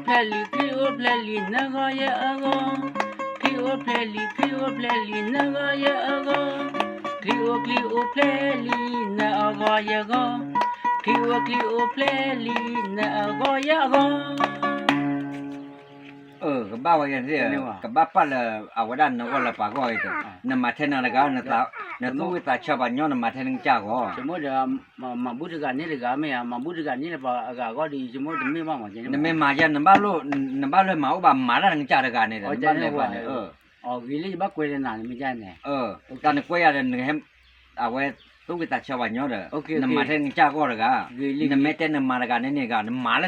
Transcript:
ဖျဲလံ ချံအိၣ်ဖျဲလံ နဂီၢ်ယအဂီၢ်, ချံအိၣ်ဖျဲလံ ချံအိၣ်ဖျဲလံ နဂီၢ်ယအဂီၢ်, ချံအိၣ်ချံအိၣ်ဖျဲလံ နအဂီၢ်ယဂီၢ်, ချံအိၣ်ချံအိၣ်ဖျဲလံ နအဂီၢ်ယအဂီၢ်. အၢ ကဘၣ်ဝဲ ကဘၣ်ပာ်လၢ အဝဲဒၣ်နဂီၢ်လၢပှၤဂီၢ်အံၤ, နမၤထဲနၤတဂၤ, နသူၣ်ဝံသးဆၢပှၤညီ နမၤထဲနကစၢ်အဂီၢ်, မၤဘူၣ်တဂၤန့ၣ်တဂၤမ့ၢ်ဧါ, မၤဘူၣ်တဂၤန့ၣ်လၢပှၤအဂၤအဂီၢ်ဒီး ယဆိကမိၣ်တမ့ၢ်ဘၣ်မး, နမ့ၢ်မၤယဲ နဘၣ်လၢ နဘၣ်လၢမၤအိၣ်ဘၣ် မၤလၢနကစၢ်တဂၤန့ၣ်ဒီး နဘၣ်လဲၤပှၤန့ၣ်, အဂ့ၤလၢယဘၣ်ကွဲးလၢနၤန့ၣ်မ့ၢ်န့ၣ်, တၢ်နကွဲးယၤဒီး နဟဲ အဝဲသူၣ်ဝံသးဆၢပှၤညီဒီး နမၤထဲနကစၢ်အဂီၢ်တဂၤ, နမ့ၢ်တဲနမၤတဂၤန့ၣ်န့ၣ်ဂၤ နမၤလၢန